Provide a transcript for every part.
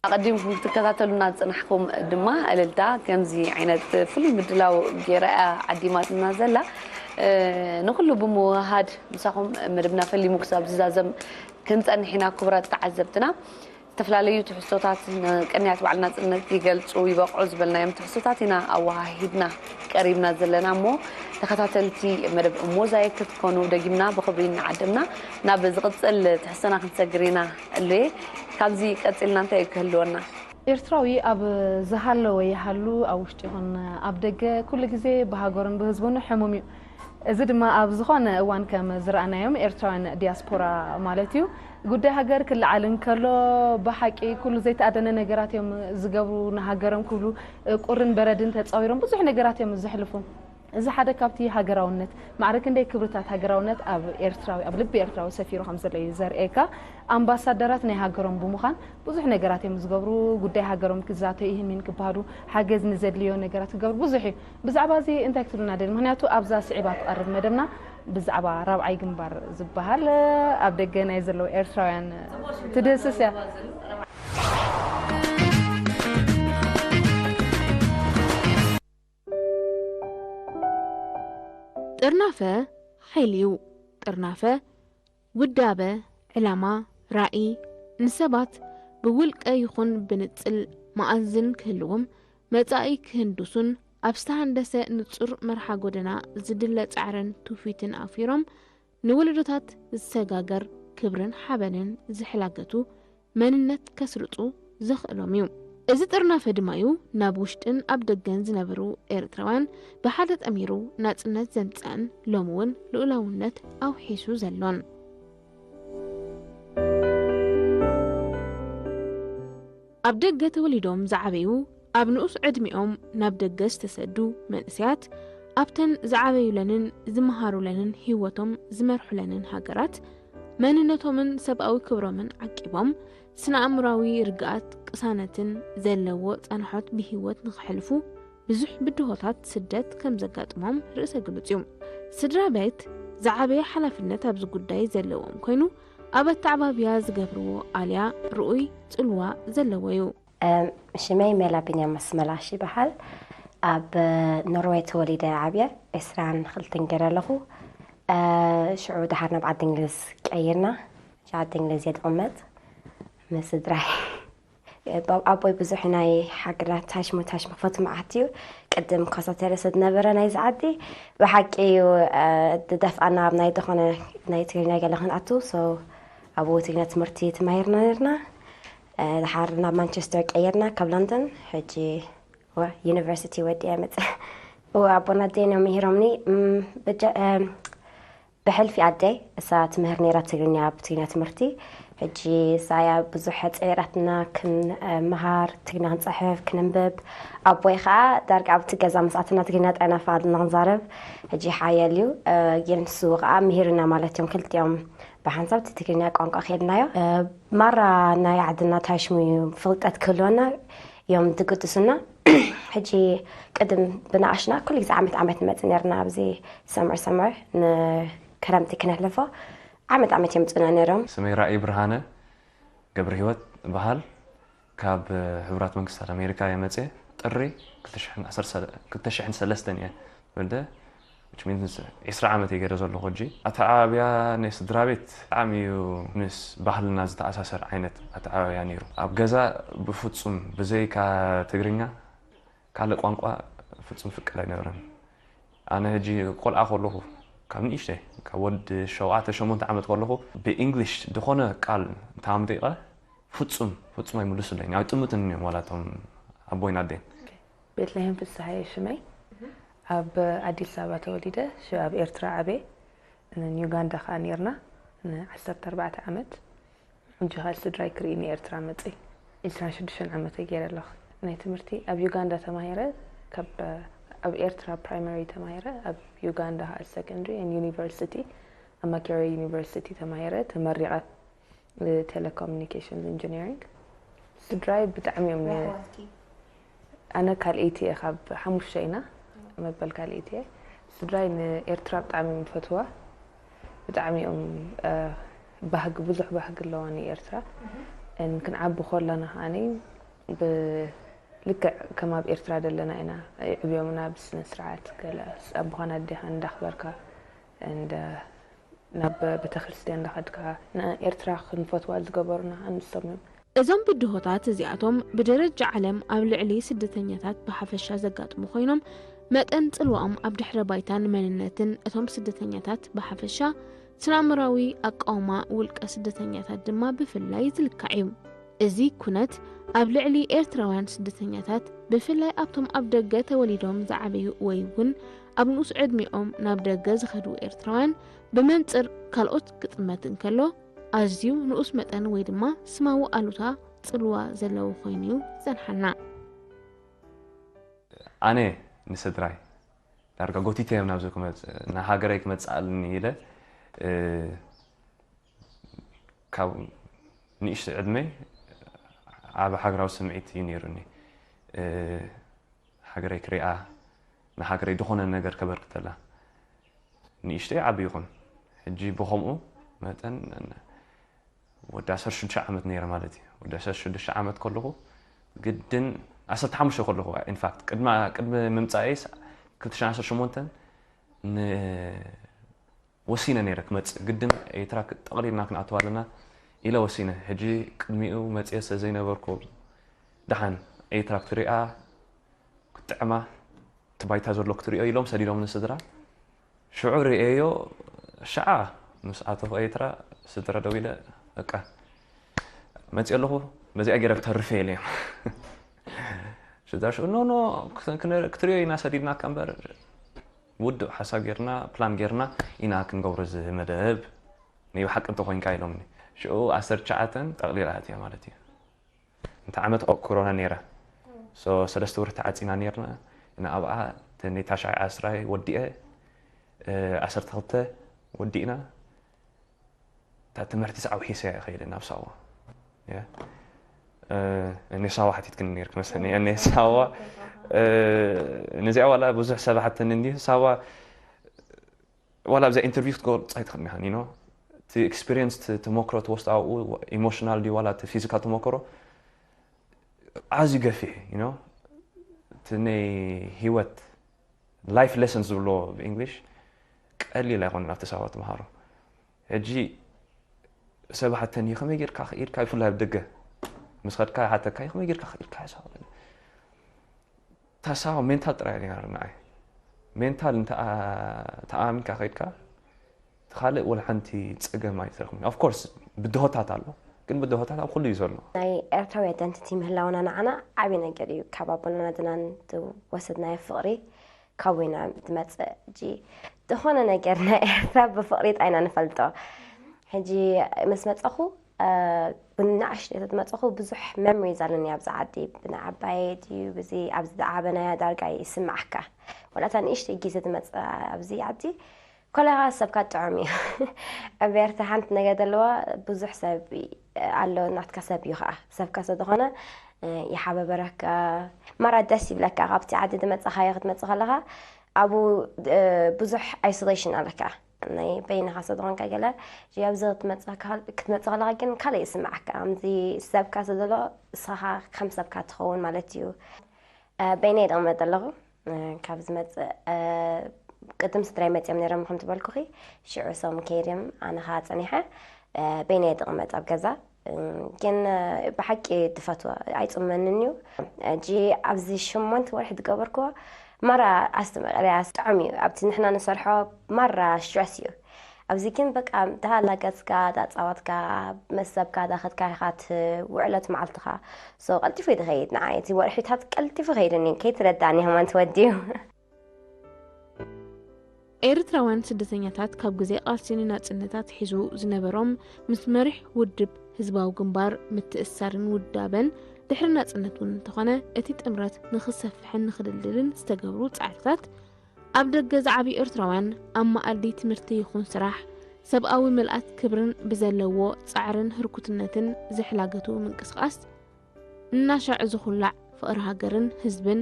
ኣቐዲምኩም ክትከታተሉና ዝጸናሕኩም ድማ እልልታ ከምዚ ዓይነት ፍሉይ ምድላው ገይራ እያ ዓዲማትና ዘላ። እ፣ ንኹሉ ብምውህሃድ ምሳኹም መደብና ፈሊሙ ክሳብ ዝዛዘም ክንጸንሕ ኢና። ክቡራት ተዓዘብትና፣ ዝተፈላለዩ ትሕዝቶታት ንቅንያት በዓል ናጽነት ይገልጹ፣ ይበቕዑ ዝበልናዮም ትሕዝቶታት ኢና ኣወሃሂድና ቀሪብና ዘለና እሞ፣ ተኸታተልቲ መደብ ሞዛይክ ክትኮኑ ደጊምና ብኽብሪ እናዓደምና ናብ ዝቕጽል ትሕዝቶና ክንሰግር ኢና። እሉየ፣ ካብዚ ቀጺልና እንታይ እዩ ክህልወና? ኤርትራዊ ኣብ ዝሃለወ ይሃሉ፣ ኣብ ውሽጢ ይኹን ኣብ ደገ፣ ኩሉ ግዜ ብሃገሩን ብህዝቡን ሕሙም እዩ። እዚ ድማ ኣብ ዝኾነ እዋን ከም ዝረኣናዮም ኤርትራውያን ዲያስፖራ ማለት እዩ። ጉዳይ ሃገር ክለዓል እንከሎ ብሓቂ ኩሉ ዘይተኣደነ ነገራት እዮም ዝገብሩ፣ ንሃገሮም ክብሉ ቁርን በረድን ተጻዊሮም ብዙሕ ነገራት እዮም ዘሕልፉ። እዚ ሓደ ካብቲ ሃገራውነት፣ ማዕረ ክንደይ ክብርታት ሃገራውነት ኣብ ኤርትራዊ፣ ኣብ ልቢ ኤርትራዊ ሰፊሩ ከም ዘሎ እዩ ዘርእየካ። ኣምባሳደራት ናይ ሃገሮም ብምዃን ብዙሕ ነገራት እዮም ዝገብሩ። ጉዳይ ሃገሮም ክዛተዩ፣ ይህሚን ክበሃሉ፣ ሓገዝ ንዘድልዮ ነገራት ክገብሩ ብዙሕ እዩ። ብዛዕባ እዚ እንታይ ክትብሉና ደሊ? ምኽንያቱ ኣብዛ ስዒባ ትቐርብ መደብና ብዛዕባ ራብዓይ ግንባር ዝበሃል ኣብ ደገ ናይ ዘለዉ ኤርትራውያን ትድህስስ እያ። ጥርናፈ ሓይሊ እዩ። ጥርናፈ ውዳበ፣ ዕላማ፣ ራእይ ንሰባት ብውልቀ ይኹን ብንጽል መኣዝን ክህልዎም፣ መጻኢ ክህንድሱን ኣብ ዝተሃንደሰ ንጹር መርሓ ጎደና ዝድለ ጻዕርን ትውፊትን ኣውፊሮም ንወለዶታት ዝሰጋገር ክብርን ሓበንን ዝሕላገቱ መንነት ከስርጹ ዘኽእሎም እዩ። እዚ ጥርናፈ ድማ እዩ ናብ ውሽጥን ኣብ ደገን ዝነበሩ ኤርትራውያን ብሓደ ጠሚሩ ናጽነት ዘምጸአን ሎሚ እውን ልኡላውነት ኣውሒሱ ዘሎን። ኣብ ደገ ተወሊዶም ዝዓበዩ፣ ኣብ ንኡስ ዕድሚኦም ናብ ደገ ዝተሰዱ መንእሰያት ኣብተን ዝዓበዩለንን ዝመሃሩለንን ህይወቶም ዝመርሑለንን ሃገራት መንነቶምን ሰብኣዊ ክብሮምን ዓቂቦም ስነ-ኣእምሮኣዊ ርግኣት ቅሳነትን ዘለዎ ጻንሖት ብህይወት ንኽሕልፉ ብዙሕ ብድሆታት ስደት ከም ዘጋጥሞም ርእሰ ግሉጽ እዩ። ስድራ ቤት ዝዓበየ ሓላፍነት ኣብዚ ጉዳይ ዘለዎም ኮይኑ ኣብ ኣተዓባብያ ዝገብርዎ ኣልያ ርኡይ ጽልዋ ዘለዎ እዩ። ሽመይ ሜላ ቢንያም መስመላሽ ይበሃል። ኣብ ኖርወይ ተወሊደ ዓብየ ዕስራን ክልተን ገይረ ኣለኹ። ሽዑ ደሓር ናብ ዓዲ እንግሊዝ ቀይርና። ሽዑ ዓዲ እንግሊዝ እየ ዝቕመጥ ምስ ስድራይ። ኣቦይ ብዙሕ ናይ ሓግራት ታሽሙ ታሽሙ ክፈቱ መዓት እዩ። ቅድም ኮሳተረ ስለ ዝነበረ ናይዚ ዓዲ ብሓቂ እዩ ድደፍኣና ኣብ ናይ ዝኾነ ናይ ትግርኛ ገለ ክንኣቱ። So ኣብኡ ትግርኛ ትምህርቲ ተማሂርና ነርና። ድሓር ናብ ማንቸስተር ቀይርና ካብ ሎንደን። ሕጂ ዩኒቨርሲቲ ወዲአ መፀ። ኣቦና ኣደይን እዮም ምሂሮምኒ። ብሕልፊ ኣደይ እሳ ትምህር ነይራ ትግርኛ ብትግርኛ ትምህርቲ። ሕጂ እሳ እያ ብዙሕ ፅዒራትና ክንምሃር ትግርኛ ክንፅሕፍ ክንንብብ። ኣቦይ ከዓ ዳርጋ ኣብቲ ገዛ ምስ ኣተና ትግርኛ ጥራይ ኢና ፈቓድና ክንዛረብ። ሕጂ ሓየል እዩ። ግን ንሱ ከዓ ምሂሩና ማለት እዮም ክልቲኦም ብሓንሳብ እቲ ትግርኛ ቋንቋ ከይድናዮ። ማራ ናይ ዓድና ታሽሙ እዩ ፍልጠት ክህልወና እዮም ዝግድሱና። ሕጂ ቅድም ብንኣሽና ኩሉ ግዜ ዓመት ዓመት ንመጽእ ነርና ኣብዚ ሰመር ሰመር ንክረምቲ ክነሕልፎ ዓመት ዓመት የምጽኡና ነይሮም። ስመይ ራእይ ብርሃነ ገብረ ህይወት እበሃል። ካብ ሕቡራት መንግስታት ኣሜሪካ እየ መጽየ። ጥሪ ክልተ ሽሕን ሰለስተን እየ ተወልደ። Which means ዒስራ ዓመት እየ ገይረ ዘለኹ ሕጂ። ኣተዓባብያ ናይ ስድራ ቤት ብጣዕሚ እዩ ምስ ባህልና ዝተኣሳሰር ዓይነት ኣተዓባብያ ነይሩ። ኣብ ገዛ ብፍጹም ብዘይካ ትግርኛ ካልእ ቋንቋ ፍጹም ፍቅድ ኣይነበረን። ኣነ ሕጂ ቆልዓ ከለኹ ካብ ንእሽተይ ካብ ወዲ ሸውዓተ ሸሞንተ ዓመት ከለኹ ብእንግሊሽ ዝኾነ ቃል እንተኣምጢቐ ፍጹም ፍጹም ኣይምልሱለይን። ኣይጥምቱን እዮም ዋላ እቶም ኣቦይን ኣደይን። ቤትልሄም ፍስሃየ ሽመይ። ኣብ ኣዲስ ኣበባ ተወሊደ፣ ሽዑ ኣብ ኤርትራ ዓብየ። ን ዩጋንዳ ከኣ ኔርና ን ዓሰርተ ኣርባዕተ ዓመት። ሕጂ ከኣ ስድራይ ክርኢ ንኤርትራ መጺ። ዒስራን ሽዱሽተን ዓመተይ ገይረ ኣለኹ። ናይ ትምህርቲ ኣብ ዩጋንዳ ተማሂረ፣ ካብ ኣብ ኤርትራ ፕራይመሪ ተማሂረ፣ ኣብ ዩጋንዳ ከኣ ሰከንድሪ ን ዩኒቨርሲቲ ኣብ ማኬሬ ዩኒቨርሲቲ ተማሂረ ተመሪቐ። ቴሌኮሙኒኬሽንስ ኢንጂነሪንግ። ስድራይ ብጣዕሚ እዮም ን- ኣሕዋትኪ? ኣነ ካልኣይቲ እየ፣ ካብ ሓሙሽተ ኢና፣ መበል ካልኣይቲ እየ። ስድራይ ንኤርትራ ብጣዕሚ እዮም ዝፈትዋ፣ ብጣዕሚ እዮም እ፣ ባህጊ ብዙሕ ባህጊ ኣለዋ ንኤርትራ። ን ክንዓቢ ከለና ከዓኒ ብልክዕ ከም ኣብ ኤርትራ ዘለና ኢና። ይዕብዮምና ብስነ ስርዓት፣ ገለ ኣቦኻን ኣዴኻን እንዳኽበርካ፣ እንደ ናብ ቤተክርስትያን እንዳኸድካ ንኤርትራ ክንፈትዋ ዝገበሩና ንሶም እዮም። እዞም ብድሆታት እዚኣቶም ብደረጃ ዓለም ኣብ ልዕሊ ስደተኛታት ብሓፈሻ ዘጋጥሙ ኮይኖም፣ መጠን ጽልዋኦም ኣብ ድሕረ ባይታን መንነትን እቶም ስደተኛታት ብሓፈሻ፣ ስነ ኣእምራዊ ኣቃውማ ውልቀ ስደተኛታት ድማ ብፍላይ ዝልካዕ እዩ። እዚ ኩነት ኣብ ልዕሊ ኤርትራውያን ስደተኛታት፣ ብፍላይ ኣብቶም ኣብ ደገ ተወሊዶም ዝዓበዩ ወይ እውን ኣብ ንኡስ ዕድሚኦም ናብ ደገ ዝኸዱ ኤርትራውያን ብመንጽር ካልኦት ክጥመት እንከሎ፣ ኣዝዩ ንኡስ መጠን ወይ ድማ ስማዊ ኣሉታ ጽልዋ ዘለዎ ኮይኑ እዩ ዝጸንሓና። ኣነ ንስድራይ ዳርጋ ጎቲተዮም ናብዚ ክመጽእ፣ ንሃገረይ ክመጽእ ኣለኒ ኢለ፣ እ፣ ካብ ንእሽቶ ዕድመይ ዓቢ ሃገራዊ ስምዒት እዩ ነይሩኒ። እ፣ ሃገረይ ክሪኣ፣ ንሃገረይ ዝኾነ ነገር ከበርክተላ። ንእሽተይ ዓቢ ይኹን፣ ሕጂ ብኸምኡ መጠን ወዲ ዓሰርተ ሽዱሽተ ዓመት ነይረ ማለት እዩ። ወዲ ዓሰርተ ሽዱሽተ ዓመት ከለኹ ግድን፣ ዓሰርተ ሓሙሽተ ከለኹ፣ ኢንፋክት፣ ቅድሚ፣ ቅድሚ ምምጻኤስ ክልተ ሽሕን ዓሰርተ ሸሞንተን ን-፣ ወሲነ ነይረ ክመጽእ። ግድን ኤርትራ ክ-፣ ጠቕሊልና ክንኣትዋ ኣለና ኢለ ወሲነ። ሕጂ ቅድሚኡ መጽኤ ስለ ዘይነበርኩ፣ ደሓን ኤርትራ ክትሪኣ፣ ክትጥዕማ፣ እቲ ባይታ ዘሎ ክትሪኦ ኢሎም ሰዲዶምኒ ስድራ። ሽዑ ርእየዮ፣ ሸዓ ምስ ኣተኹ ኤርትራ፣ ስድራ ደዊለ፣ በቃ፣ መጽእ ኣለኹ፣ በዚኣ ገይረ ክተርፍ እየ ኢለዮም። ስድራ ሽዑ፣ ኖ፣ ኖ፣ ክት-፣ ክነ-፣ ክትሪኦ ኢና ሰዲድናካ እምበር፣ ውዱእ ሓሳብ ጌርና፣ ፕላን ጌርና ኢና ክንገብሮ እዚ መደብ፣ ናይ ብሓቂ እንተኾይንካ ኢሎምኒ። ሽዑ ዓሰርተ ትሽዓተ ጠቕሊላ ኣትያ ማለት እዩ። እንተ ዓመት ኮሮና ነይራ። ሶ ሰለስተ ወርሒ ተዓጺና ነይርና። እና ኣብኣ ተኔ ታሽዓይ ዓስራይ ወዲኤ፣ እ፣ ዓሰርተ ክልተ ወዲእና። እታ ትምህርቲ ሰዓብ ሒሰ እየ ከይደ ናብ ሳዋ። ያ። እ፣ እኔ ሳዋ ሓቲትክኒ ነይርክ መስለኒ። እኔ ሳዋ፣ እ፣ ነዚኣ ዋላ ብዙሕ ሰብ ሓተኒ እንዲ ሳዋ፣ ዋላ ኣብዛ ኢንተርቪው ክትገልጻ ኣይትኽእልን ኢኻ፣ you know። እቲ ኤክስፒሪየንስ፣ እቲ ተሞክሮ ትወስዶ ኣብኡ፣ ኢሞሽናል ድዩ ዋላ እቲ ፊዚካል ተሞክሮ፣ ኣዝዩ ገፊሕ እዩ፣ you know። እቲ ናይ ህይወት ላይፍ ሌሰን ዝብሎ ብእንግሊሽ ቀሊል ኣይኮነን ኣብቲ ሳዋ ትምሃሮ። ሕጂ ሰብ ሓተኒ፣ ከመይ ጌርካ ክኢልካ፣ ብፍላይ ኣብ ደገ ምስ ኸድካ ይሓተካ፣ ከመይ ጌርካ ክኢልካ ሳዋ? እታ ሳዋ ሜንታል ጥራይ እያ ንዓይ። ሜንታል እንተ ተኣሚንካ ከይድካ፣ እቲ ካልእ ወላ ሓንቲ ጸገም ኣይትረኽብን። ኦፍ ኮርስ ብድሆታት ኣሎ፣ ግን ብድሆታት ኣብ ኩሉ እዩ ዘሎ። ናይ ኤርትራዊ ኣይደንቲቲ ምህላውና ንዓና ዓቢ ነገር እዩ። ካብ ኣቦናን ኣደናን ዝወሰድናዮ ፍቕሪ ካብኡ ኢና ዝመጽእ። ሕጂ ዝኾነ ነገር ናይ ኤርትራ ብፍቕሪ ጥራይ ኢና ንፈልጦ። ሕጂ ምስ መጸኹ፣ እ፣ ብንኣሽተይ ተትመጸኹ ብዙሕ መሞሪዝ ኣለኒ ኣብዚ ዓዲ። ብናይ ዓባየይ ድዩ፣ ብዚ ኣብዚ ዝዓበናያ ዳርጋ ይስምዓካ። ዋላ እታ ንእሽተይ ግዜ ትመጽእ ኣብዚ ዓዲ፣ ኮለኻ ሰብካ ጥዑም እዩ። ኣብ ኤርትራ ሓንቲ ነገር ዘለዋ፣ ብዙሕ ሰብ ኣሎ፣ ናትካ ሰብ እዩ ኸዓ። ሰብካ ስለ ዝኾነ፣ እ፣ ይሓባበረካ። ማራ ደስ ይብለካ፣ ካብቲ ዓዲ ዝመጻኻዮ ክትመጽእ ከለኻ፣ ኣብኡ፣ እ፣ ብዙሕ ኣይሶሌሽን ኣለካ። ናይ በይንኻ ስለ ዝኾንካ ገለ፣ ሕጂ ኣብዚ ክትመጽእ ከ-፣ ክትመጽእ ከለኻ ግን ካልእ ይስምዓካ። ከምዚ ሰብካ ስለ ዘሎ፣ ንስኻ ከም ሰብካ ትኸውን ማለት እዩ። እ፣ በይነይ ይቕመጥ ኣለኹ። እ፣ ካብ ዝመጽእ፣ እ፣ ቅድም ስድራይ መጺኦም ነይሮም፣ ከም ትበልኩኺ፣ ሽዑ እሶም ከይዶም፣ ኣነ ኸኣ ጸኒሐ፣ እ፣ በይነይ እየ ዝቕመጥ ኣብ ገዛ። እ፣ ግን፣ እ፣ ብሓቂ ድፈትዋ፣ ኣይጽመንን እዩ። ሕጂ ኣብዚ ሸሞንተ ወርሒ ዝገበርክዎ፣ ማራ ኣስተማቒርያ፣ ጥዑም እዩ። ኣብቲ ንሕና ንሰርሖ ማራ ስትረስ እዩ። ኣብዚ ግን በቃ እንዳተሃላገጽካ፣ እንዳተጻወትካ፣ ምስ ሰብካ እንዳኸድካ ኢኻ ትውዕሎ እቲ መዓልትኻ። ሶ ቀልጢፉ እዩ ዝኸይድ። ንዓይ እቲ ወርሒታት ቀልጢፉ ከይዱኒ፣ ከይተረዳእኒ ከማን ተወዲኡ። ኤርትራውያን ስደተኛታት ካብ ግዜ ቃልሲ ንናጽነት ኣትሒዙ ዝነበሮም ምስ መሪሕ ውድብ ህዝባዊ ግንባር ምትእስሳርን ውዳበን ድሕሪ ናጽነት እውን እንተኾነ እቲ ጥምረት ንኽሰፍሕን ንኽድልድልን ዝተገብሩ ጻዕርታት ኣብ ደገ ዝዓብዩ ኤርትራውያን ኣብ መኣዲ ትምህርቲ ይኹን ስራሕ፣ ሰብኣዊ ምልኣት ክብርን ብዘለዎ ጻዕርን ህርኩትነትን ዝሕላገቱ ምንቅስቓስ እናሻዕ ዝኹላዕ ፍቕሪ ሃገርን ህዝብን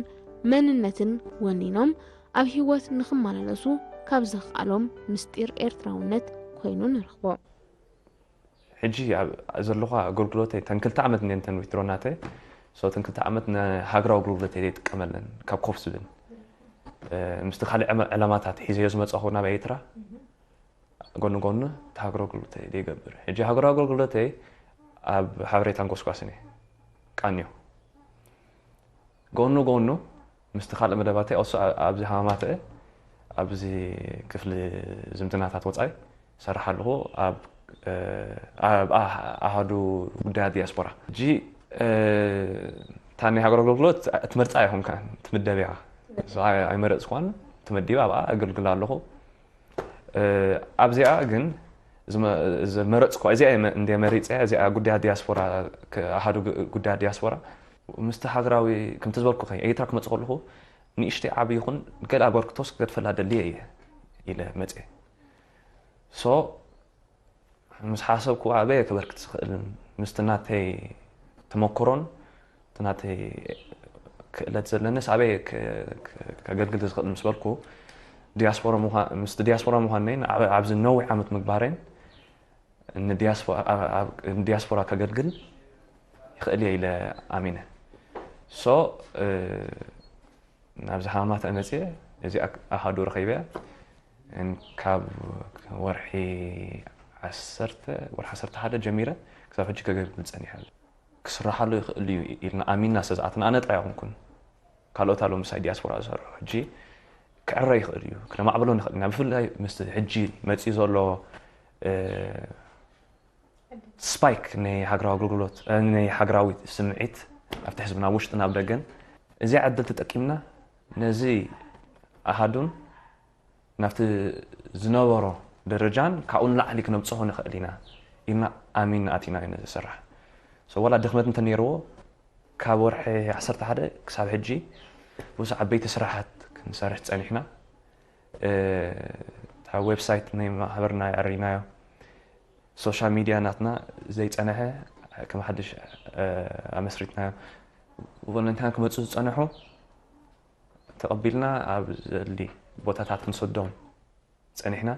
መንነትን ወኒኖም ኣብ ህይወት ንኽመላለሱ ካብ ዘኽኣሎም ምስጢር ኤርትራውነት ኮይኑ ንረኽቦ። ሕጂ ኣብ ዘለኹ ኣገልግሎተይ፣ እተን ክልተ ዓመት እንድየን እተን ዊትድሮ ናተይ፣ ሶ እተን ክልተ ዓመት ንሃገራዊ ኣገልግሎት እየ ይጥቀመለን ካብ ኮፍ ዝብል ምስቲ ካልእ ዕላማታት ሒዘዮ ዝመፀኹ ናብ ኤርትራ ጎኒ ጎኒ እቲ ሃገራዊ ኣገልግሎት እየ ይገብር። ሕጂ ሃገራዊ ኣገልግሎተይ ኣብ ሓበሬታን ጎስጓስን እየ ቃንዮ ጎኑ ጎኑ ምስቲ ካልእ መደባተይ ኦሶ ኣብዚ ሃማማተ ኣብዚ ክፍሊ ዝምድናታት ወፃኢ ሰርሕ ኣለኹ ኣብ ኣብ ኣሃዱ ጉዳያት ዲያስፖራ። ሕጂ እታ ናይ ሃገር ኣገልግሎት ትመርፃ ኣይኮንካን ትምደብ ኢኻ። ኣይመረፅኳን፣ ተመዲበ ኣብኣ ኣገልግል ኣለኹ። ኣብዚኣ ግን ዝመረፅኳ እዚኣ እንደ መሪፀ እዚኣ ጉዳያት ዲያስፖራ ኣሃዱ ጉዳያት ዲያስፖራ ምስቲ ሃገራዊ ከምቲ ዝበልኩ ከ ኤርትራ ክመፅእ ከለኹ ንእሽተይ ዓብዪ ይኹን ገለ ኣበርክቶስ ክገድፈላ ደልየ እየ ኢለ መፅየ። ሶ ምስ ሓሰብኩ ኣበየ ከበርክት ዝኽእል ምስቲ ናተይ ተመክሮን እቲ ናተይ ክእለት ዘለንስ ኣበየ ከገልግል ዝኽእል ምስ በልኩ ዲያስፖራ ምስቲ ዲያስፖራ ምዃነይን ኣብዚ ነዊሕ ዓመት ምግባረይን ንዲያስፖራ ከገልግል ይኽእል እየ ኢለ ኣሚነ። ሶ ናብዚ ሃማማታ መፅየ እዚ ኣሃዱ ረኺበያ ካብ ወርሒ ዓሰርተ ወርሒ ዓሰርተ ሓደ ጀሚረ ክሳብ ሕጂ ከገልግል ፀኒሐ። ክስራሓሉ ይኽእል እዩ ኢልና ኣሚንና ስለ ዝኣተና ኣነ ጥራይ ኣይኮንኩን። ካልኦት ኣለዉ ምሳይ ዲያስፖራ ዝሰርሑ ሕጂ ክዕረ ይኽእል እዩ ክነማዕብሎ ንኽእል ኢና። ብፍላይ ምስ ሕጂ መፂኡ ዘሎ ስፓይክ ናይ ሃገራዊ ኣገልግሎት ናይ ሃገራዊ ስምዒት ኣብቲ ህዝብና ውሽጥና ኣብ ደገን እዚኣ ዕድል ተጠቂምና ነዚ ኣሃዱን ናብቲ ዝነበሮ ደረጃን ካብኡ ንላዕሊ ክነብፅሖ ንኽእል ኢና ኢልና ኣሚንና ኣቲና እዩ ነዚ ስራሕ። ሶ ዋላ ድኽመት እንተነይርዎ ካብ ወርሒ ዓሰርተ ሓደ ክሳብ ሕጂ ብዙሕ ዓበይቲ ስራሓት ክንሰርሕ ፀኒሕና። እታ ዌብሳይት ናይ ማሕበርና የዕሪናዮ። ሶሻል ሚድያ ናትና ዘይፀንሐ ከም ሓድሽ ኣመስሪትናዮ። ቮለንቲያን ክመፁ ዝፀንሑ ተቐቢልና ኣብ ዘድሊ ቦታታት ክንሰዶም ፀኒሕና።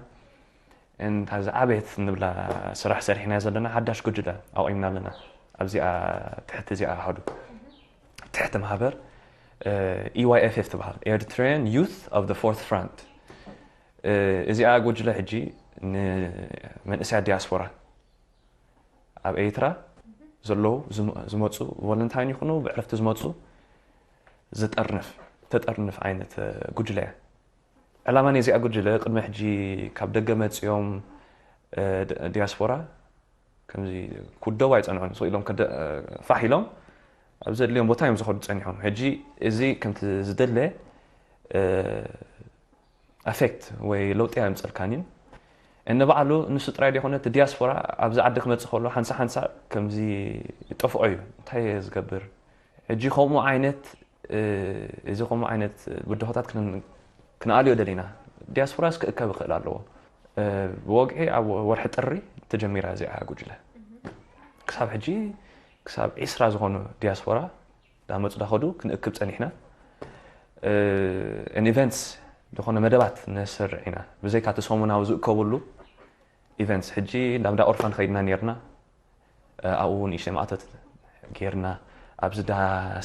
እንታ ዝዓበየት ንብላ ስራሕ ሰሪሕና ዘለና ሓዳሽ ጉጅለ ኣቑምና ኣለና። ኣብዚኣ ትሕቲ እዚኣ ኣሃዱ ትሕቲ ማህበር EYFF ትበሃል፣ Eritrean Youth of the Fourth Front። እዚኣ ጉጅለ ሕጂ ንመንእሰያ ዲያስፖራ ኣብ ኤርትራ ዘለዉ ዝመፁ ቮለንታይን ይኹኑ ብዕረፍቲ ዝመፁ ዝጠርንፍ ተጠርንፍ ዓይነት ጉጅለ እያ። ዕላማ ናይ እዚኣ ጉጅለ ቅድሚ ሕጂ ካብ ደገ መፅኦም ዲያስፖራ ከምዚ ኩደው ኣይፀንዑን ስቕ ኢሎም ፋሕ ኢሎም ኣብ ዘድልዮም ቦታ እዮም ዝኸዱ ፀኒሖም። ሕጂ እዚ ከምቲ ዝደለ ኣፌክት ወይ ለውጢ ኣየምፀልካን እዩ። እነ ባዕሉ ንሱ ጥራይ ደይኮነ እቲ ዲያስፖራ ኣብዚ ዓዲ ክመፅእ ከሎ ሓንሳ ሓንሳ ከምዚ ይጠፍኦ እዩ። እንታይ እየ ዝገብር ሕጂ ከምኡ ዓይነት እዚ ከምኡ ዓይነት ብድሆታት ክንኣልዮ ደሊና። ዲያስፖራስ ክእከብ ይኽእል ኣለዎ። ብወግዒ ኣብ ወርሒ ጥሪ ተጀሚራ እዚኣ ጉጅለ ክሳብ ሕጂ ክሳብ ዒስራ ዝኾኑ ዲያስፖራ ዳመፁ ዳኸዱ ክንእክብ ፀኒሕና። ን ኢቨንትስ ዝኾነ መደባት ነስርዕ ኢና ብዘይካ እቲ ሰሙናዊ ዝእከብሉ ኢቨንትስ። ሕጂ ናብ ዳ ኦርፋን ኸይድና ነርና። ኣብኡ ንእሽተይ ማእቶት ጌርና ኣብዚ ዳ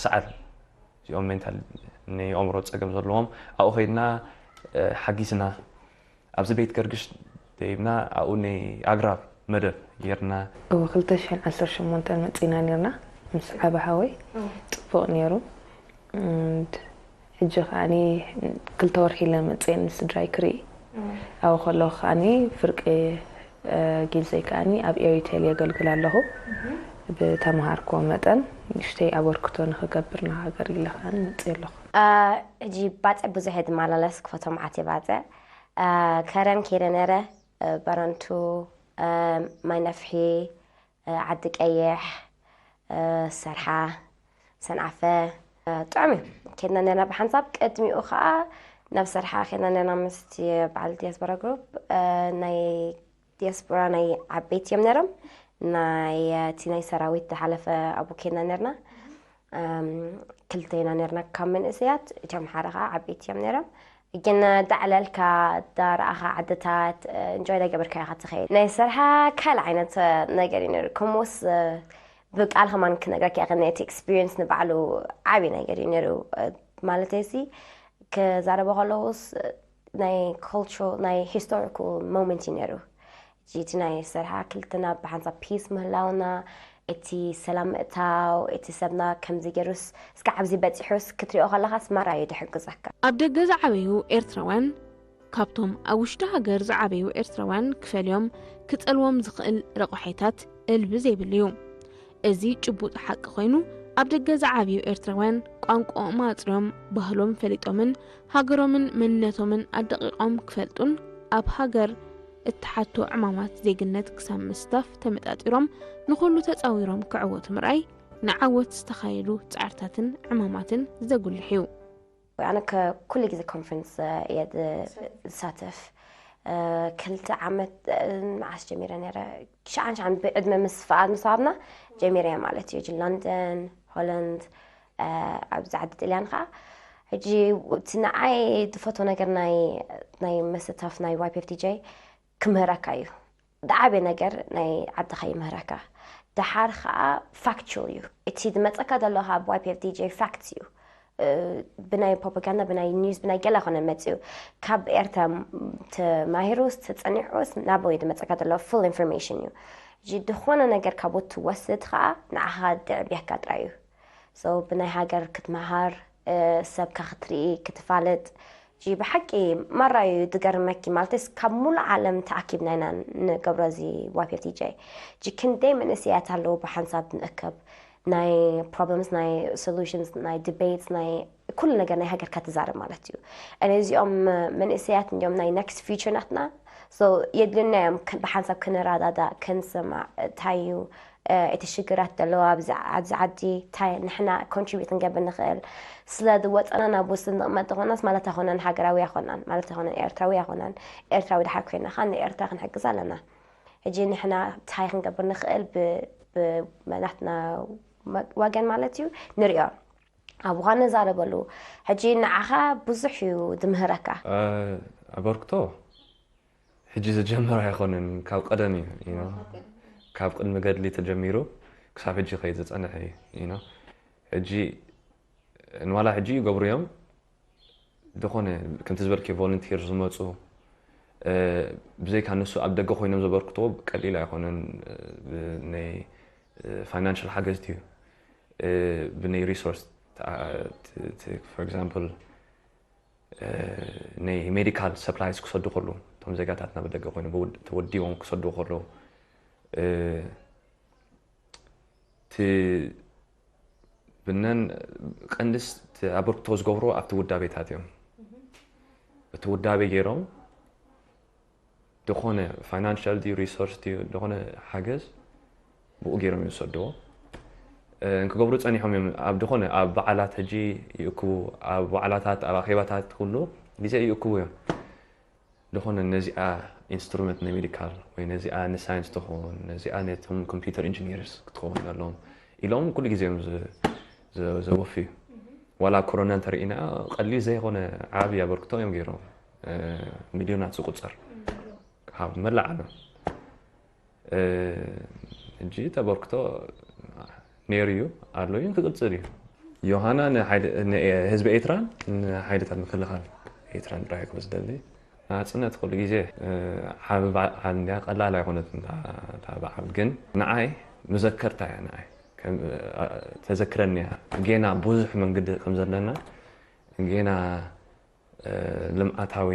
ሰዓል እዚኦም ሜንታል ናይ ኣእምሮ ፀገም ዘለዎም ኣብኡ ኸይድና ሓጊዝና። ኣብዚ ቤት ገርግሽ ደይብና ኣብኡ ናይ ኣግራብ መደብ ጌርና። እወ ክልተ ሽሕን ዓሰርተ ሸሞንተን መፂና ነርና ምስ ዓቢ ሓወይ ፅቡቕ ነይሩ። ሕጂ ከዓኒ ክልተ ወርሒ ኢለ መፅየ ንስድራይ ክርኢ ኣብኡ ከለኹ ከዓኒ ፍርቂ ጊዜይ ከዓኒ ኣብ ኤሪቴል የገልግል ኣለኹ። ብተምሃርክዎ መጠን ንእሽተይ ኣበርክቶ ንኽገብር ንሃገር ኢለ ከዓኒ መፅየ ኣለኹ። ሕጂ ባፅዕ ብዙሕ እየ ዝመላለስ ክፈቶም ዓት እየ ባፅዕ ከረን ከይደ ነረ ባረንቱ ማይ ነፍሒ ዓዲ ቀይሕ ሰርሓ ሰንዓፈ ጥዑም እዩ። ከድና ነርና ብሓንሳብ ቅድሚኡ ከዓ ናብ ሰርሓ ከድና ነርና ምስቲ በዓል ዲያስፖራ ግሩፕ ናይ ዲያስፖራ ናይ ዓበይቲ እዮም ነሮም ናይ እቲ ናይ ሰራዊት ዝሓለፈ ኣብኡ ከድና ነርና። ክልተ ኢና ነርና ካብ መንእሰያት እቶም ሓደ ከዓ ዓበይቲ እዮም ነይሮም። ግን ዳዕለልካ ዳረኣኻ ዓድታት እንጆይ ዳገበርካ ኢኻ ትኸይድ ናይ ሰርሓ ካልእ ዓይነት ነገር እዩ ነይሩ ከምኡስ ብቃል ከማን ክነግረካ ይኽእል፣ እቲ ኤክስፒሪየንስ ንባዕሉ ዓብዪ ነገር እዩ ነይሩ። ማለት ሲ ክዛረበ ከለውስ ናይ ኮልቸራል ናይ ሂስቶሪካል ሞመንት እዩ ነይሩ። እቲ ናይ ስርሓ ክልትና ብሓንሳብ ፒስ ምህላውና፣ እቲ ሰላም ምእታው፣ እቲ ሰብና ከምዚ ገይሩስ እስካ ኣብዚ በፂሑስ ክትሪኦ ከለኻስ ማራ እዩ ድሕግዘካ። ኣብ ደገ ዝዓበዩ ኤርትራውያን ካብቶም ኣብ ውሽጢ ሃገር ዝዓበዩ ኤርትራውያን ክፈልዮም ክጸልዎም ዝኽእል ረቑሒታት እልቢ ዘይብሉ እዩ። እዚ ጭቡጥ ሓቂ ኮይኑ፣ ኣብ ደገ ዝዓብዩ ኤርትራውያን ቋንቋኦም ኣጽርዮም፣ ባህሎም ፈሊጦምን ሃገሮምን መንነቶምን ኣደቂቖም ክፈልጡን ኣብ ሃገር እትሓቶ ዕማማት ዜግነት ክሳብ ምስታፍ ተመጣጢሮም ንኹሉ ተጻዊሮም ክዕወቱ ምርኣይ ንዓወት ዝተኻየዱ ጻዕርታትን ዕማማትን ዘጉልሕ እዩ። ኣነ ከኩሉ ግዜ ኮንፈረንስ እየ ዝሳተፍ። ክልተ ዓመት መዓስ ጀሚረ ነረ? ሽዓን ሽዓን ብዕድመ ምስ ፍቓድ ምስ ሃብና ጀሚረ ማለት እዩ። ሕጂ ለንደን፣ ሆላንድ፣ ኣብዚ ዓዲ ጥልያን ከዓ ሕጂ እቲ ንዓይ ዝፈትዎ ነገር ናይ ናይ መሰታፍ ናይ ዋይፒኤፍቲጄ ክምህረካ እዩ። ዝዓበየ ነገር ናይ ዓድኻ ይምህረካ። ደሓር ከዓ ፋክቹል እዩ። እቲ ዝመፀካ ዘሎ ካብ ዋይፒኤፍቲጄ ፋክትስ እዩ። ብናይ ፕሮፓጋንዳ ብናይ ኒውስ ብናይ ገለ ኮነ መፅኡ ካብ ኤርትራ ተማሂሩስ ተፀኒዑስ ናበይ ዝመፀካ ዘሎ ፉል ኢንፎርሜሽን እዩ። ሕጂ ዝኾነ ነገር ካብኡ ትወስድ ከዓ ንዓኻ ድዕብየካ ጥራይ እዩ። So ብናይ ሃገር ክትመሃር፣ ሰብካ ክትርኢ፣ ክትፋለጥ፣ ጂ ብሓቂ ማራ እዩ ዝገርመኪ። ማለትስ ካብ ሙሉእ ዓለም ተኣኪብና ኢና ንገብሮ እዚ ዋይፒኤፍቲጄ። ጂ ክንደይ መንእሰያት ኣለዉ ብሓንሳብ ንእከብ ናይ problems ናይ solutions ናይ debates ናይ ኩሉ ነገር ናይ ሃገርካ ትዛረብ ማለት እዩ። እኔ እዚኦም መንእሰያት እንዲኦም ናይ next future ናትና። So የድልና እዮም ብሓንሳብ ክንረዳዳእ ክንስማዕ እንታይ እዩ እቲ ሽግራት ዘለዎ ኣብዚ ዓዲ እንታይ ንሕና contribute ክንገብር ንኽእል። ስለ ዝወፀና ናብ ውስጥ ንቕመጥ ዝኾናስ ማለት ኣይኮነን ሃገራዊ ኣይኮናን ማለት ኣይኮነን ኤርትራዊ ኣይኮናን። ኤርትራዊ ድሓር ኮይና ከዓ ንኤርትራ ክንሕግዝ ኣለና። ሕጂ ንሕና እንታይ ክንገብር ንኽእል ብናትና ወገን ማለት እዩ ንሪኦ ኣብኡ ከዓ ንዛረበሉ። ሕጂ ንዓኻ ብዙሕ እዩ ዝምህረካ። ኣበርክቶ ሕጂ ዝጀመረ ኣይኮነን፣ ካብ ቀደም እዩ። ካብ ቅድሚ ገድሊ ተጀሚሩ ክሳብ ሕጂ ከይድ ዝፀንሐ እዩ። ሕጂ ንዋላ ሕጂ ይገብሩ እዮም። ዝኾነ ከምቲ ዝበልኪ ቮለንቲር ዝመፁ ብዘይካ ንሱ ኣብ ደገ ኮይኖም ዘበርክቶ ቀሊል ኣይኮነን። ናይ ፋይናንሽል ሓገዝ ድዩ ብናይ ሪሶርስ for example ናይ ሜዲካል ሰፕላይስ ክሰዱ ከለዉ እቶም ዜጋታትና ብደገ ኮይኖም ተወዲቦም ክሰዱ ከለዉ እቲ ብነን ቀንድስ ኣበርክቶ ዝገብሮ ኣብቲ ውዳቤታት እዮም። እቲ ውዳቤ ገይሮም ዝኾነ ፋይናንሻል ድዩ ሪሶርስ ድዩ ዝኾነ ሓገዝ ብኡ ገይሮም ይወሰድዎ እንክገብሩ ፀኒሖም እዮም። ኣብ ዝኾነ ኣብ በዓላት ሕጂ ይእክቡ፣ ኣብ በዓላታት ኣብ ኣኼባታት ኩሉ ግዜ ይእክቡ እዮም። ዝኾነ ነዚኣ ኢንስትሩመንት ናይ ሜዲካል ወይ ነዚኣ ንሳይንስ ትኸውን ነዚኣ ነቶም ኮምፒውተር ኢንጂኒርስ ክትኸውን ኣለዎም ኢሎም ኩሉ ግዜ እዮም ዘወፍዩ። ዋላ ኮሮና እንተርኢና ቀሊል ዘይኮነ ዓብዪ ኣበርክቶ እዮም ገይሮም። ሚልዮናት ዝቁፀር ካብ መላእ ዓለም ሕጂ ተበርክቶ ነይሩ እዩ ኣሎ እዩ ክቅፅል እዩ። ዮሃና ንህዝቢ ኤርትራን ንሓይልታት ምክልኻል ኤርትራን ጥራይ ክብል ዝደሊ ናፅነት ኩሉ ግዜ ዓቢ በዓል እንድያ ቀላል ኣይኮነትን እታ በዓል ግን ንዓይ መዘከርታ እያ ንዓይ ተዘክረኒ እያ ጌና ብዙሕ መንገዲ ከም ዘለና ጌና ልምዓታዊ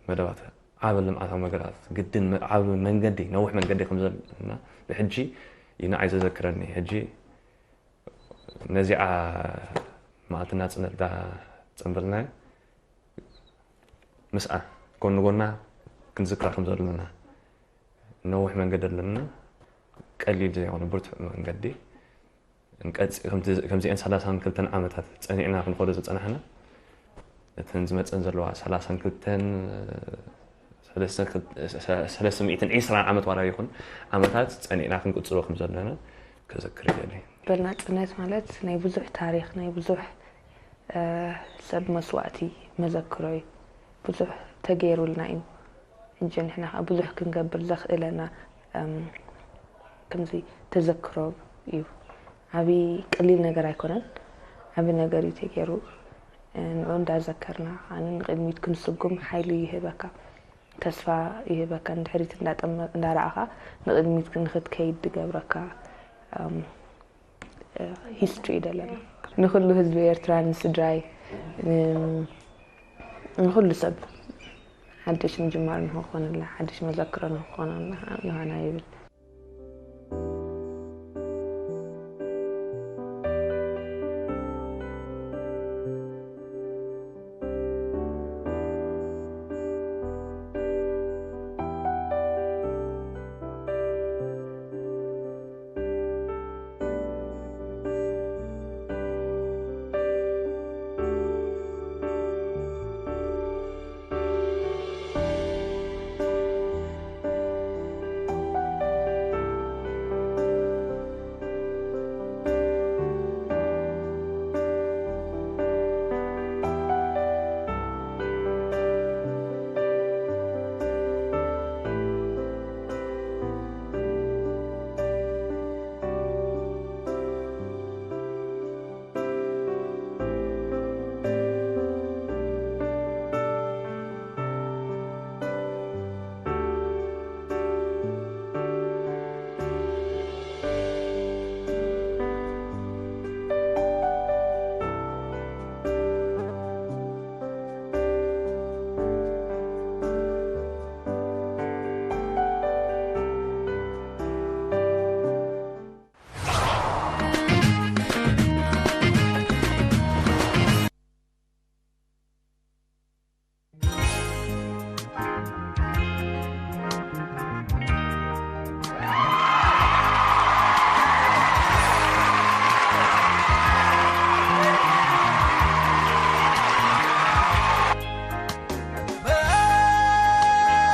መደባት ዓቢ ልምዓታዊ መገራት ግድን ዓቢ መንገዲ ነዊሕ መንገዲ ከም ዘለና ብሕጂ እዩ ንዓይ ዘዘክረኒ ሕጂ ነዚኣ መዓልቲ ናፅነት ዳ ፀንበልና ምስኣ ጎኒ ጎና ክንዝክራ ከም ዘለና ነዊሕ መንገዲ ኣለና ቀሊል ዘይኮነ ብርቱዕ መንገዲ ንቀፂ ከምዚአን ሰላሳን ክልተን ዓመታት ፀኒዕና ክንኸዶ ዝፀናሕና እተን ዝመፀን ዘለዋ ሰላሳን ክልተን ሰለስተ ሚእትን ዕስራን ዓመት ዋላ ይኹን ዓመታት ፀኒዕና ክንቅፅሎ ከም ዘለና ክዝክር ይደሊ። በል ናፅነት ማለት ናይ ብዙሕ ታሪክ ናይ ብዙሕ ሰብ መስዋእቲ መዘክሮ እዩ። ብዙሕ ተገይሩልና እዩ። ሕጂ ንሕና ከዓ ብዙሕ ክንገብር ዘኽእለና ከምዚ ተዘክሮ እዩ። ዓብዪ ቀሊል ነገር ኣይኮነን። ዓብዪ ነገር እዩ ተገይሩ። ንዑ እንዳዘከርና፣ ኣነ ንቕድሚት ክንስጉም ሓይሊ ይህበካ፣ ተስፋ ይህበካ፣ ንድሕሪት እንዳጠመ-፣ እንዳረኣኻ ንቕድሚት ንኽትከይድ ዝገብረካ፣ እም፣ እ፣ ሂስትሪ እዩ ዘለና። ንኹሉ ህዝቢ ኤርትራ፣ ንስድራይ፣ ን-፣ ንኹሉ ሰብ ሓድሽ ምጅማር ንክኾነልና፣ ሓድሽ መዘክሮ ንክኾነልና ዮሃና ይብል።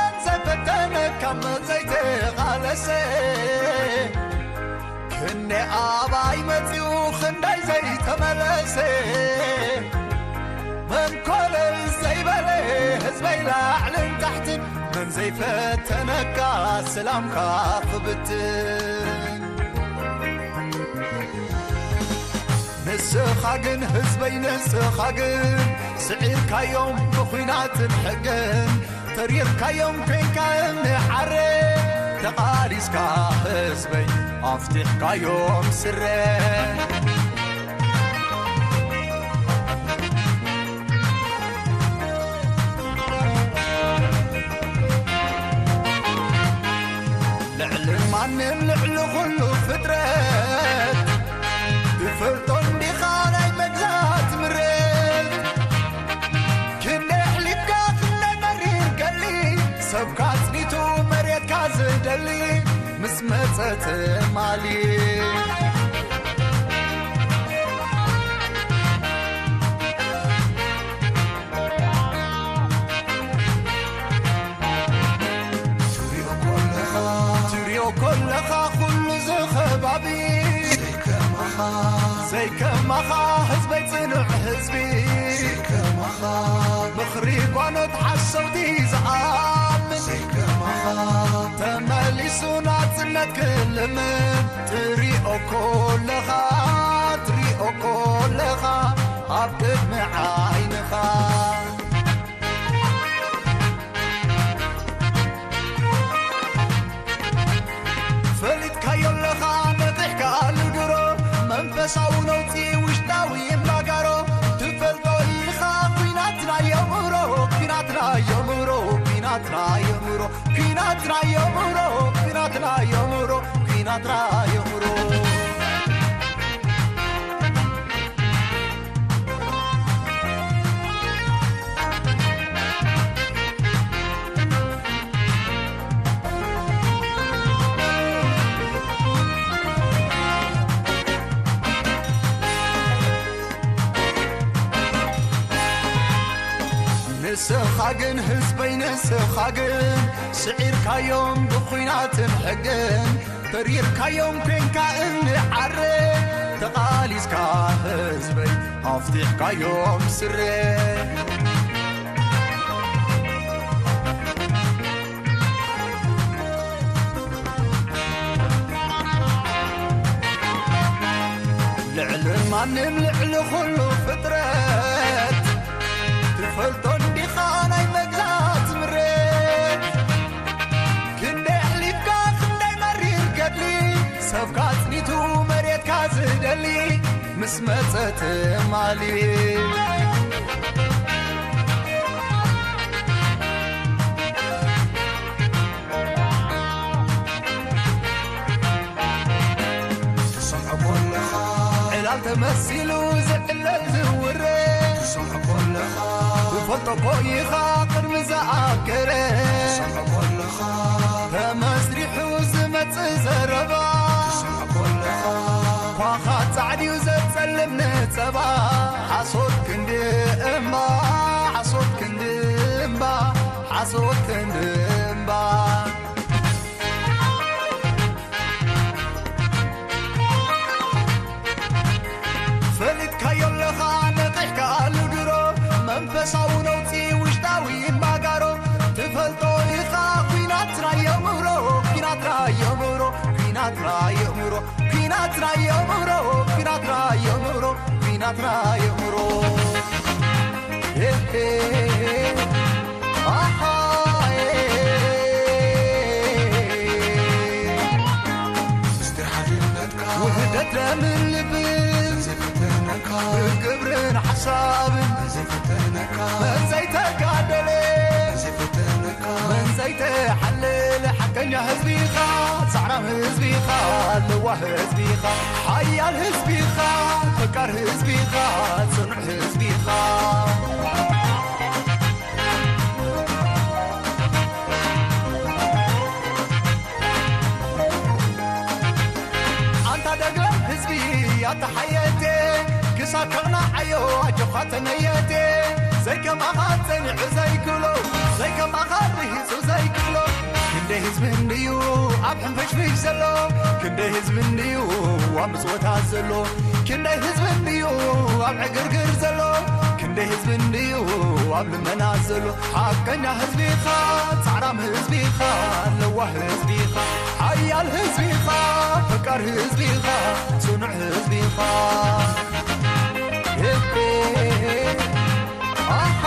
መን ዘይፈተነካ፣ መን ዘይተቓለሰ፣ ክንደይ ኣባይ መጺኡ፣ ክንደይ ዘይተመለሰ፣ መን ኮለል ዘይበለ፣ ህዝበይ ላዕልን ታሕትን፣ መን ዘይፈተነካ፣ ሰላምካ ክብትን። ንስኻ ግን ህዝበይ፣ ንስኻ ግን ስዒርካዮም ብኹናትን ሕግን፣ ተሪርካዮም ኮይንካ እምኒ ዓረ፣ ተቓሊስካ ህዝበይ ኣፍቲሕካዮም ስረ። ልዕሊ ማንም ልዕሊ ኩሉ ፍጥረት፣ ትፈልጦ እንዲኻ ናይ መግዛእቲ ምረት። ክንደይ ኣሕሊፍካ ክንደይ መሪር ገድሊ፣ ሰብካ ኣጽኒቱ መሬትካ ዝደሊ፣ ምስ መጸ ትማሊ። ትሪኦ ኮለኻ፣ ትሪኦ ኮለኻ ኩሉ እዚ ኸባቢ፣ ዘይከማኻ፣ ዘይከማኻ ህዝበይ ጽኑዕ ህዝቢ፣ ዘይከማኻ ምኽሪ ጓኖት ሓሰውቲ ዝኣምን፣ ዘይከማኻ ተመሊሱ ናጽነት ክልምን። ትሪኦ ኮለኻ፣ ትሪኦ ኮለኻ ኣብ ቅድሚ ዓይንኻ። ፈሊጥካዮ ኣለኻ ነቒሕካ ንድሮ፣ መንፈሳዊ ነውጺ ውሽጣዊ እምባጋሮ። ትፈልጦ ኢኻ ኲናት ናይ ኣእምሮ፣ ኲናት ናይ ኣእምሮ፣ ኲናት ናይ ኣእምሮ፣ ኲናት ናይ ኣእምሮ፣ ኲናት ናይ ኣእምሮ፣ ኲናት ናይ ኣእምሮ። ንስኻ ግን ህዝበይ፣ ንስኻ ግን ስዒርካዮም ብኹናትን ሕግን፣ ተሪርካዮም ኮንካ እምኒ ዓረ፣ ተቓሊስካ ህዝበይ ኣፍቲሕካዮም ስረ። ኣንም ልዕሊ ኩሉ ፍጥረት ትፈልጦ እንዲኻ ናይ መግዛት ምሬት። ክንደይ ኣሕሊፍካ ክንደይ መሪር ገድሊ፣ ሰብካ ኣጽኒቱ መሬትካ ዝደሊ ምስ መጸ ትማሊ። ትሰምዖ ኮለኻ ዕላል ተመሲሉ ዝዕለል ዝውረ፣ ትሰምዖ ኮለኻ ትፈልጦ እኮ ኢኻ ቅድሚ ዝኣገረ። ትሰምዖ ኮለኻ ተመስሪሑ ዝመጽእ ዘረባ፣ ትሰምዖ ኮለኻ ኳኻ ጻዕድዩ ዘጸልም ንጸባ። ሓሶት ክንዲ እምባ፣ ሓሶት ክንዲ እምባ፣ ሓሶት ክንዲ እምባ። ፈሊጥካዮ ኣለኻ ነቒሕካሉ ድሮ፣ መንፈሳዊ ነውጺ ውሽጣዊ ማጋሮ። ትፈልጦ ኢኻ ኲናት ራዮ ምብሮ፣ ኲናት ራዮ ምብሮ፣ ኲናት ራዮ ምብሮ፣ ኲናት ራዮ ምብሮ፣ ኲናት ራዮ ምብሮ፣ ኲናት ራዮ ምብሮ። ሄ ሄ ሄ ሄ። ኣሃ፣ ኤ። ምስጢር ሓድነትካ ውህደት ደምን ልብን ዘይፈተነካ፣ ብግብርን ሓሳብን ዘይፈተነካ፣ መን ዘይተጋደለ ዘይፈተነካ፣ መን ዘይተሓለለ ሓቀኛ ህዝቢኻ፣ ጻዕራም ህዝቢኻ፣ ለዋህ ህዝቢኻ፣ ሓያል ህዝቢኻ፣ ፈቃር ህዝቢኻ፣ ጽኑዕ ህዝቢኻ። ኣንታ ደግለ ህዝቢ ኣታ ሓየቴ፣ ክሳብ ከቕናዓዮ ኣጆኻ ተመየቴ። ዘይከማኻ ጸኒዑ ዘይክሎ፣ ዘይከማኻ ርሂጹ ዘይክሎ። ክንደይ ህዝቢ እንድዩ ኣብ ሕንፍሽፍሽ ዘሎ፣ ክንደይ ህዝቢ እንድዩ ኣብ ምጽወታት ዘሎ፣ ክንደይ ህዝቢ እንድዩ ኣብ ዕግርግር ዘሎ፣ ክንደይ ህዝቢ እንድዩ ኣብ ልመና ዘሎ። ሓቀኛ ህዝቢኻ፣ ጻዕራም ህዝቢኻ፣ ለዋህ ህዝቢኻ፣ ሓያል ህዝቢኻ፣ ፈቃር ህዝቢኻ፣ ጽኑዕ ህዝቢኻ። ኤሄ፣ ኣሃ፣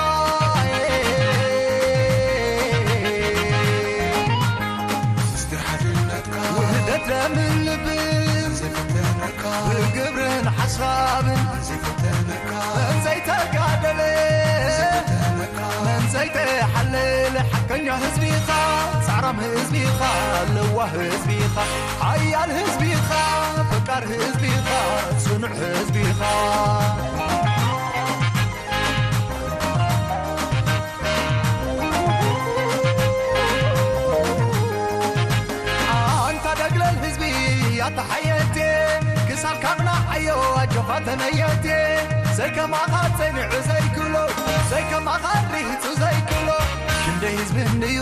ኤ። ምስጢር ሓድነትካ ውህደት ደምን ልብን ዘይፈተነካ፣ ብግብርን ሓሳብን ዘይፈተነካ፣ መን ዘይተጋደለ ዘይፈተነካ፣ መን ዘይተሓለለ ሓቀኛ ህዝቢኻ፣ ጻዕራም ህዝቢኻ፣ ለዋህ ህዝቢኻ፣ ሓያል ህዝቢኻ፣ ፈቃር ህዝቢኻ፣ ጽኑዕ ህዝቢኻ። ኣንታ ደግለል ህዝቢ ኣታ ሓየቴ፣ ክሳብ ካቕና ዓዮ ኣጆኻ ተመየቴ። ዘይከማኻ ጸኒዑ ዘይክሎ፣ ዘይከማኻ ርሂጹ ዘይክሎ። ክንደይ ህዝቢ እንድዩ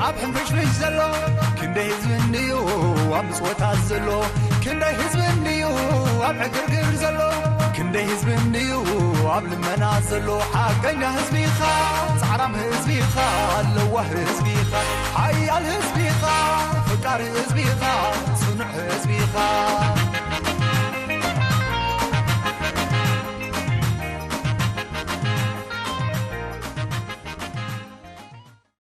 ኣብ ሕንፍሽፍሽ ዘሎ፣ ክንደይ ህዝቢ እንድዩ ኣብ ምጽወታት ዘሎ፣ ክንደይ ህዝቢ እንድዩ ኣብ ዕግርግር ዘሎ፣ ክንደይ ህዝቢ እንድዩ ኣብ ልመና ዘሎ። ሓቀኛ ህዝቢኻ፣ ጻዕራም ህዝቢኻ፣ ለዋህ ህዝቢኻ፣ ሓያል ህዝቢኻ፣ ፈቃሪ ህዝቢኻ፣ ጽኑዕ ህዝቢኻ።